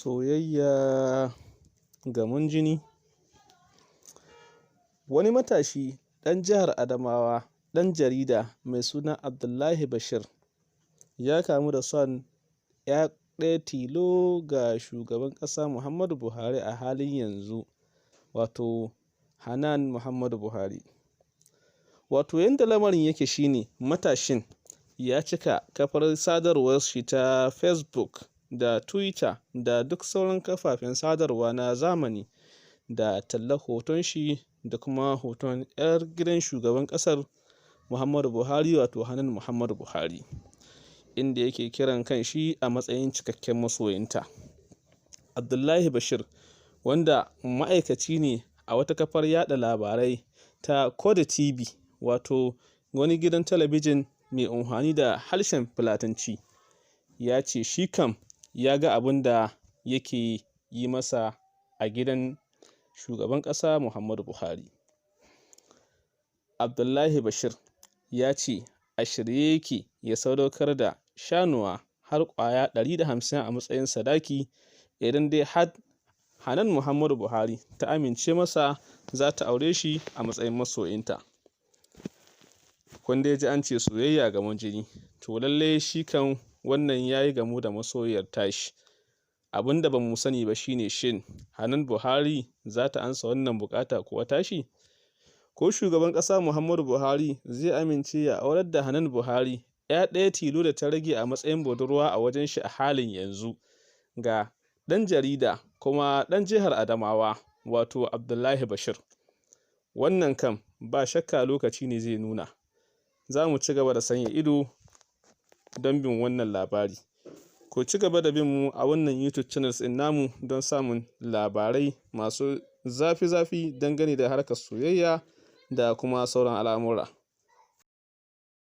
Soyayya gamon jini. Wani matashi ɗan jihar Adamawa, ɗan jarida mai suna Abdullahi Bashir ya kamu da son 'ya ɗaya tilo ga shugaban ƙasa Muhammadu Buhari a halin yanzu, wato Hanan Muhammadu Buhari. Wato yadda lamarin yake shine matashin ya cika kafar sadarwar shi ta Facebook da Twitter da duk sauran kafafen sadarwa na zamani da tallar hoton shi da kuma hoton 'yar gidan shugaban ƙasar Muhammadu Buhari, wato Hanan Muhammadu Buhari, inda yake kiran kan shi a matsayin cikakken masoyinta. Abdullahi Bashir, wanda ma'aikaci ne a wata kafar yada labarai ta Kode TV, wato wani gidan talabijin mai amfani da harshen Fulatanci, ya ce shi kam ya ga abin da yake yi masa a gidan shugaban ƙasa Muhammadu Buhari. Abdullahi Bashir ya ce a shirye yake ya sadaukar da shanuwa har ƙwaya 150 a matsayin sadaki idan dai har Hanan Muhammadu Buhari ta amince masa za ta aure shi a matsayin masoyinta. Kun dai ji an ce soyayya gamon jini, to lallai shi kan wannan ya yi gamo da masoyiyar tashi. Abin da ba mu sani ba shine shin Hanan Buhari za ta amsa wannan bukata kuwa tashi? Ko shugaban ƙasa Muhammadu Buhari zai amince ya aurar da Hanan Buhari, 'ya ɗaya tilo da ta rage a matsayin budurwa a wajen shi a halin yanzu, ga ɗan jarida kuma ɗan jihar Adamawa, wato Abdullahi Bashir? Wannan kam ba shakka lokaci ne zai nuna. Za mu ci gaba da sanya ido don bin wannan labari. Ku ci gaba da bin mu a wannan YouTube channels ɗin namu don samun labarai masu zafi-zafi dangane da harkar soyayya da kuma sauran al'amura.